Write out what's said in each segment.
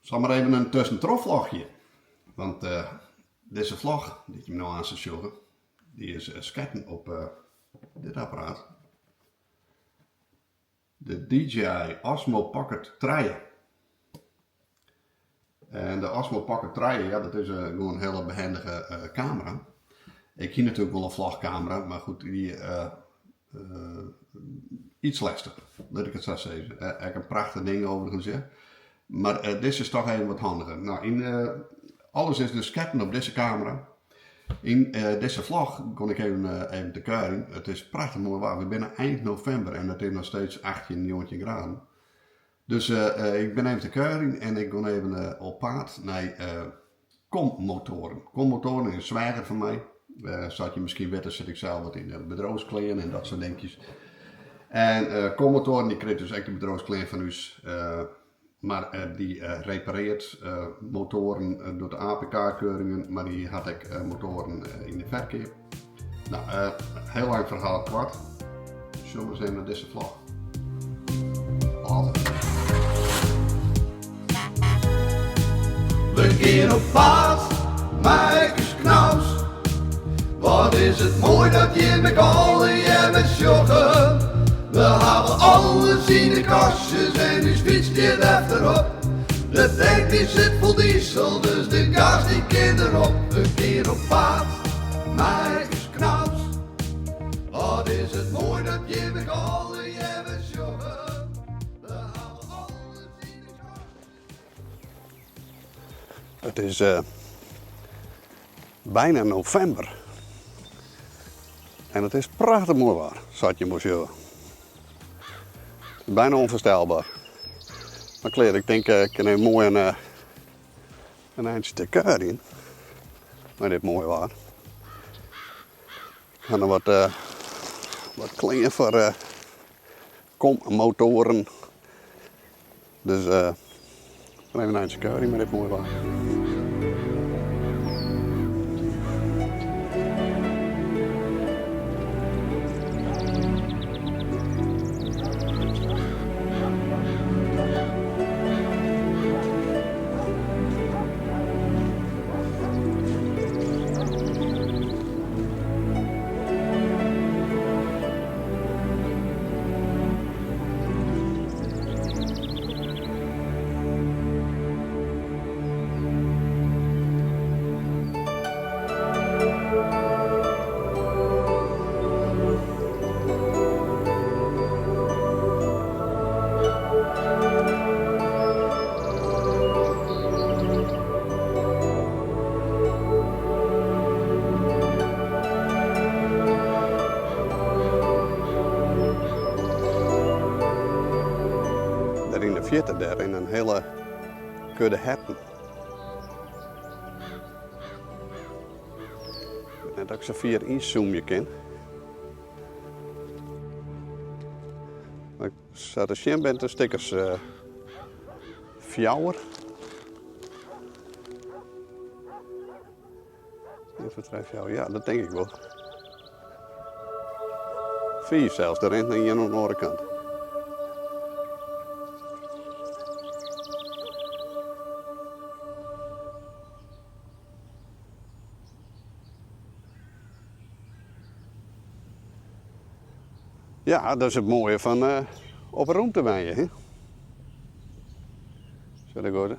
Samar even in tuskentrochvlogje. Want dizze vlog dy't jim no aanst sjogge, dy is sketten op dit apparaat. De DJI Osmo Pocket 3. En de Osmo Pocket 3, ja, dat is gewoan in hiele behendige kamera. Ik hie natuerlik wol in vlogkamera, mar goed, dy iets lestich, lit ik it sa sizze. Ek in prachtich ding overigens, hear. Mar dizze is toch even wat handiger. No, yn alles is dus sketten op dizze kamera. Yn dizze vlog gon ik even te kuierjen. It is prachtich moai waar. We binne ein novimber en it is noch steeds 18, 19 graden. Dus ik bin even te kuierjen en ik gon even op paad nei Kommotoren. Kommotoren is in sweager fan my. Sa't je miskien witte sit ik sels wat yn de bedriuwsklean en dat soart dinkjes. En Kommotoren dy krijt dus ek de bedriuwsklean fan ús. Mar dy repareart motoaren, docht de APK-keuringen, mar dy hat ek motoaren yn de ferkeap. No, hiel lang ferhaal koart. Sjoch ris even nei dizze vlog. Later. We gean op paad mei ús knaus. Wat is it moai dat jim ek allegear sjogge. We hawwe alles yn de kastjes en ús fyts stiet efterop. De tank dy sit fol diesel, dus de gas dy kin derop. We gean op paad mei ús knaus. Wat is it moai dat jim ek allegear sjogge. We hawwe alles yn de kastjes. It is bijna novimber en it is prachtich moai waar, sa't je wol sjogge. Bijna ûnfoarstelber. Mar klear, ik tink ik kin even moai in eintsje te kuierjen mei dit moaie waar. Ik ha noch wat klean foar kommotoaren. Dus even in eintsje kuierje mei dit moaie waar. Dêr yn de fierte dêr rinne in hiele kudde herten. Ik wit net oft ik sa fier ynzoomje kin. Mar sa te sjen binne it in stik as fjouwer. Ien, twa, trije, fjouwer, ja, dat tink ik wol. Fiif sels, der rint noch ien oan de oare kant. Ja, dat is it moaie fan op 'e rûmte wenje, hè. Sa, dêr giet it.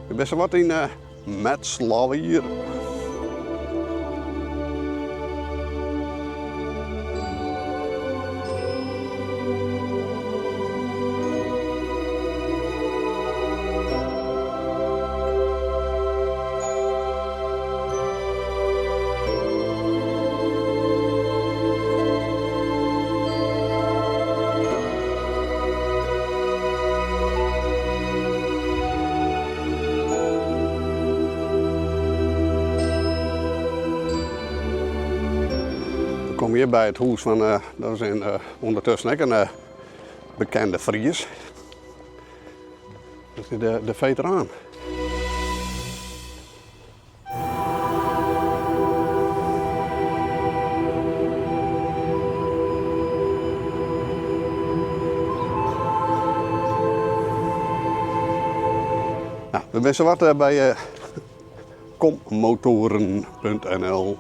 Ik bin sawat yn Metslawier. komme hjir by it hûs fan, dat is in, ûndertusken ek in bekende Fries. Dat is de feteraan. Nou, we binne sawat by kommotoren.nl.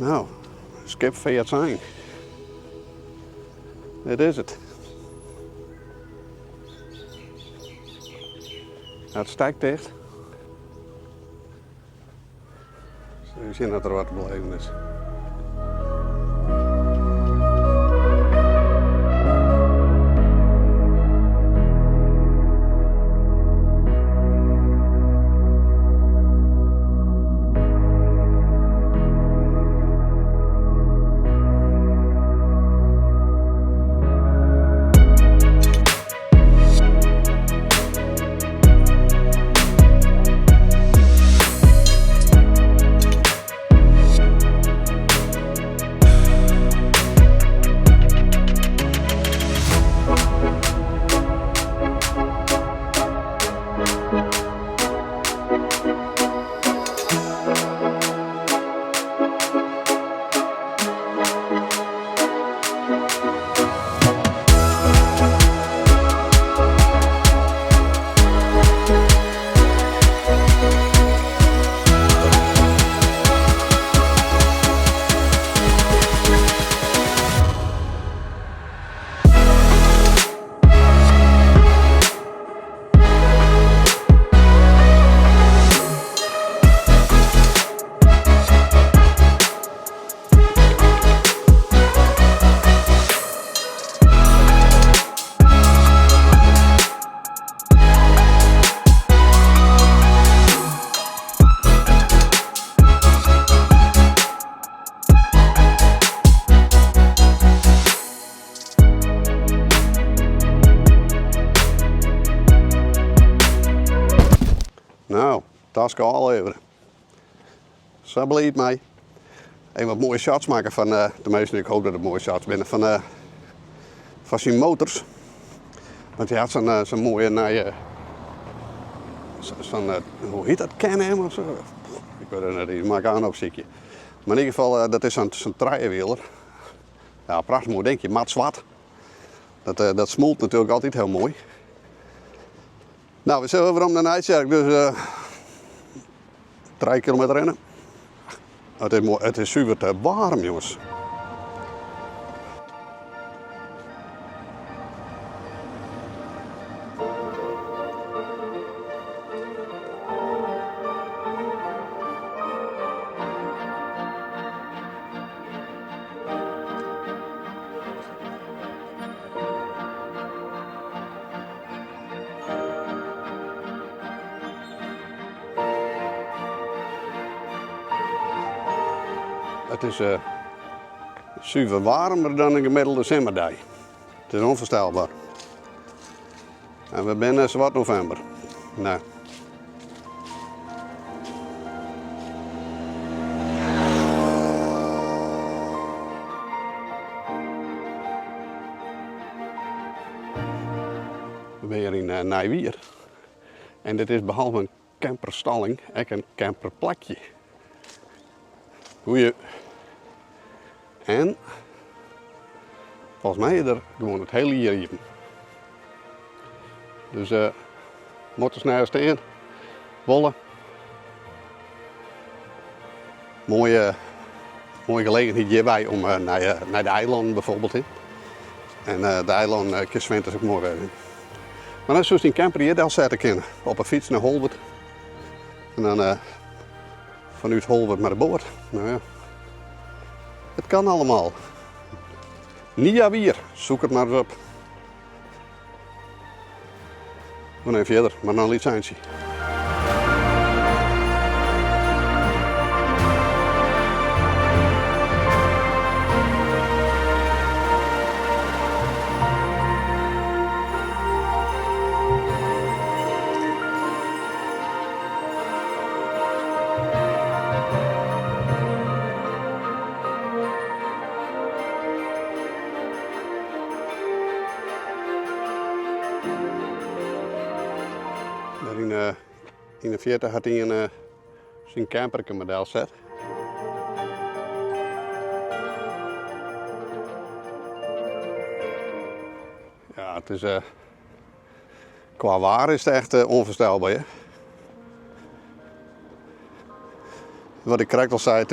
Nou, skipfeart sein. Dit is it. Het stek ticht. Even sjen dat der wat te beleven is. Nou, taske ôflevere. Sa bliid mei. Even wat moaie shots makke fan, teminsten ik hoop dat it moaie shots binne, fan, fan syn motors. Want hy hat sa'n sa'n moaie nije, sa'n, hoe hjit dat, Can-Am of sa? Ik wit it net iens, moat ik aanst opsykje. Mar yn ieder gefal, dat is sa'n sa'n trijewieler. Ja, prachtich moai dinkje, mat swart. Dat, dat smolt natuerlik altyd hiel moai. Nou, we sille werom nei Nijtsjerk, dus 3 kilometer rinne. It is, moai, it is suver te waarm, jonges. It is suver waarmer dan in gemiddelde simmerdei. It is ûnfoarstelber. En we binne sawat novimber. Nee. We binne hjir yn Nijwier en dit is behalve in camperstalling ek in camperplakje. Goeie. En folgens my is der gewoan it hiele jier iepen. Dus uh, mocht nergens stean, wolle. Moaie, moaie gelegenheid hjirby om nei de eilannen bijvoorbeeld. Hè. En de eilannen kin winters ek moai wêze. Mar dan soest dyn camper hjir delsette kinne. Op 'e fyts nei Holwert. En dan fanút Holwert mei de boat. Nou ja, it kan allemaal. Niawier, zoek it mar ris op. We gean fierder, mar noch in lyts eintsje. Yn de fierte hat ien syn camperke mar delset. Ja, it is kwa waar is it echt ûnfoarstelber, hear. Wat ik krekt al sei, it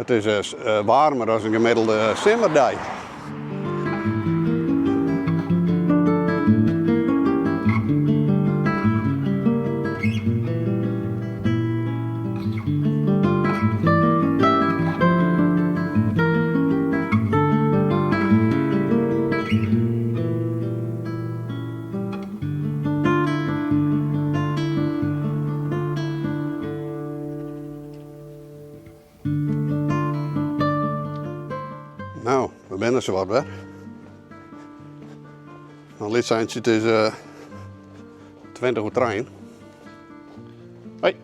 is waarmer as in gemiddelde simmerdei. No, we binne sawat wer. In lyts eintsje, it is 20 oer trijen. Hoi.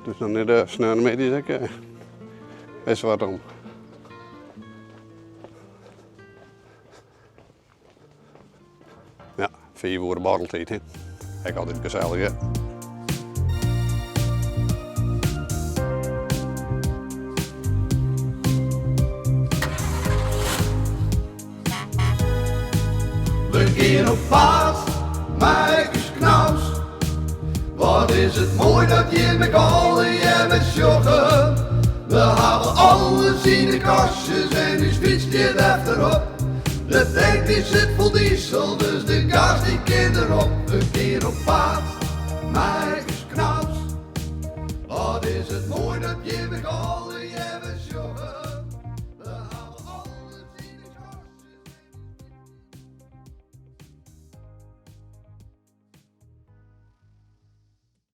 Dus dan is de sneonemiddei ek best wat om. Ja, 5 oere borreltiid, hè. Ek altyd gesellich, hè. We gean op paad mei ús knaus. Wat is it moai dat jim ek allegear wer sjogge. We hawwe alles yn de kastjes en ús fyts stiet efterop. De tank dy sit fol diesel, dus de gas dy kin derop. We gean op paad mei ús knaus. Wat is it moai dat jim ek allegear.